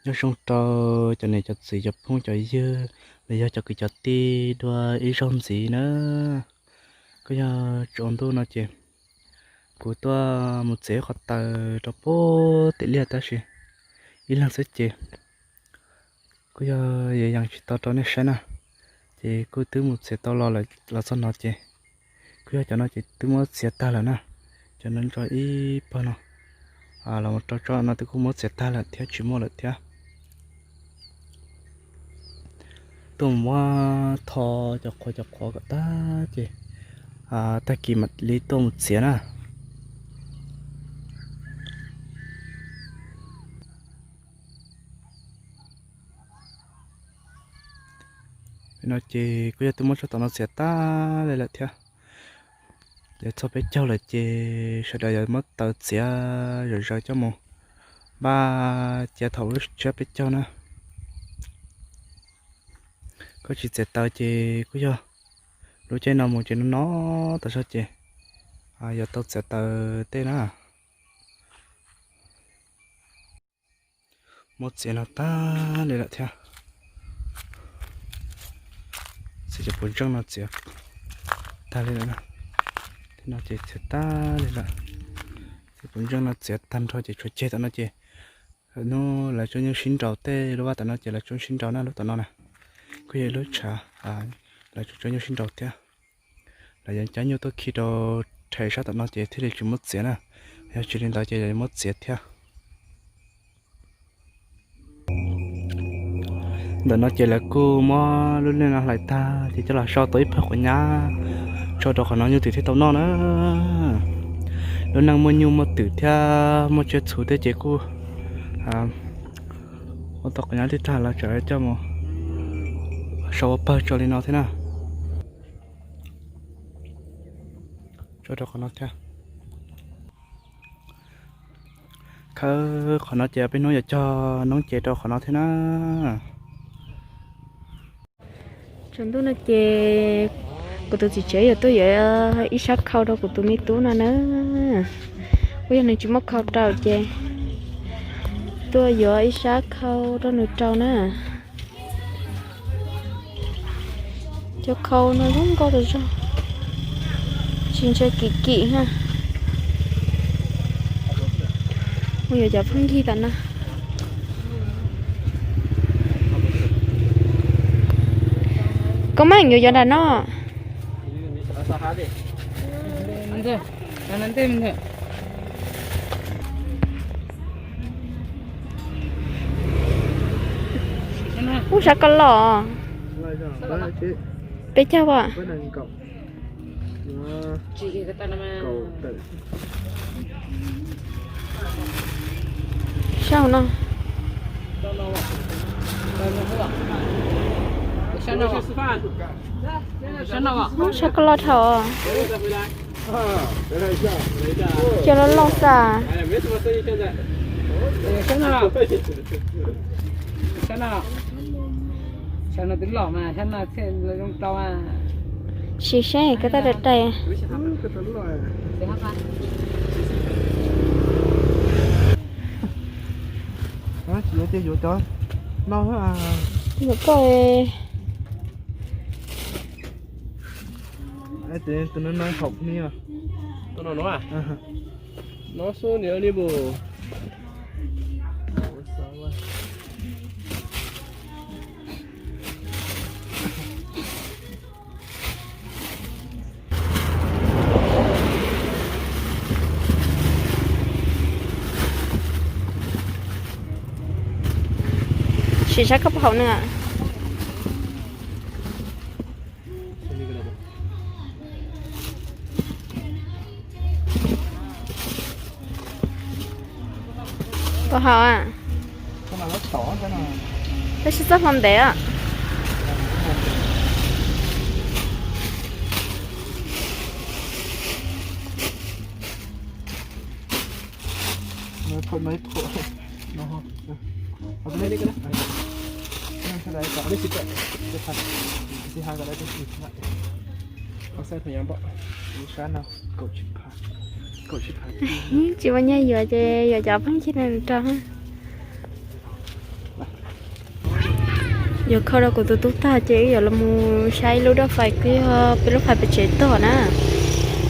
Nyob zoo rau cov niam cov txiv cov phooj cov ywg los yog cov kwv cov tij dua ib zaug ntxiv na. Kuj yog tsaus ntuj no ces kuv tuaj mus txiav ib qhov taws rau puag tim liaj tab sis ib leeg xwb ces kuj yog yeej tsis tau rau nej saib na. Ces kuj twb mus txiav tau los lawm, los txog no ces kuj yog cov no ces twb muab txiav tag lawm na. Cov no ntso ib pawg no los mus rau tsob no twb kuj muab txiav tag lawm thiab tsis muaj lawm thiab. Tuaj mus muab tho cov qhuav cov qhuav kom tag ces tag kis mam li tuaj mus txiav na. No ces kuj yog twb muab tsob tom no txiav tag li lawm thiab. Ces txog peb caug lawm ces sawv daws yuav muab taws txiav zom zaws coj mus npaj cia thaum lub tsiab peb caug na. Koj tsis txiav taws ces kuj yog lub caij no mus ces no no tas zog ces yuav tau txiav taws tej na. Muab txiav no tag li lawm thiab. Txiav cov puv ntseej no txiav tag li lawm. Tej no ces txiav tag li lawm. Cov puv ntseej no txiav tag nrho ces tshuav ceg tom no ces hnub lawv tsuas nyuj sib nraus tej lub vaj tom no ces lawv tsuas sib nraus na, lub tom no na. Kuj yog ib lub tshav lawv tsuas nyuj sib nraus thiab. Lawv yuav cab nyuj tuaj khi rau rhe sab tom no ces thiaj li tsis muab txiav na. Yog tsis li ntawd ces yuav muab txiav thiab. Ntawm no ces lawv kuj muab lub liaj no hlais tag ces coj los sau tau ib pawg quav nyab tso rau qhov no nyuj twm thiaj tau noj na. Lub neej muaj nyuj muaj twm thiab muaj tsiaj txhu thiab ces kuj ua tau quav nyab thiaj tag los tseem coj mus sau ua pawg tso li no thiab na. Tso rau qhov no thiab. Khawb qhov no ces peb hnub yuav cog noob ces rau qhov no thiab na. Tsaus ntuj no ces kuv tus txiv tsev yuav tuaj yuav ib sab khau rau kuv tus me tub no na. Kuj yog nws tsis muaj khau rau ces tuaj yuav ib sab khau rau nws rau na. Cov khau no zoo nkauj tas zog, tsis ntshai kim kim na. Mus yuav cov phooj ywg tom no. Koj muab yuav cov nram no. Ub, sab ko los. Peb caug as. Sab hauv no. Ub, sab ko los dhau. Cov loj loj xwb. Sim saib koj tab dais dais. Yuav koj. Tus no no haum ni. Tus no no a? No xub nws li mus. Sim saib koj puas haum nws. Puas haum a? Tab sis txoj hlau ntev a. Tsis muaj nyiaj yuav ces yuav cov phooj ywg no rau. Yuav kho rau kuv tus tub tag ces wb yuav los mus saib ib lub roj fais, kuj yog peb lub fais pem tsev tog na.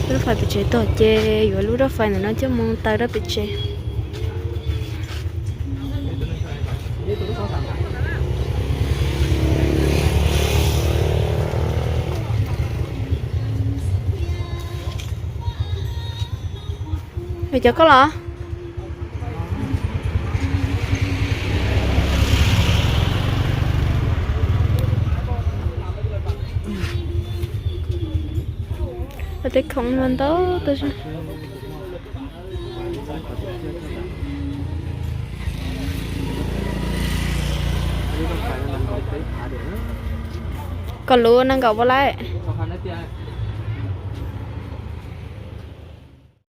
Peb lub fais pem tsev tog ces yuav lub roj fais ntawm no coj mus taws rau pem tsev. Cov koj los? Tej khoom no ntau tab sis koj lub nees nkaum pua lawm.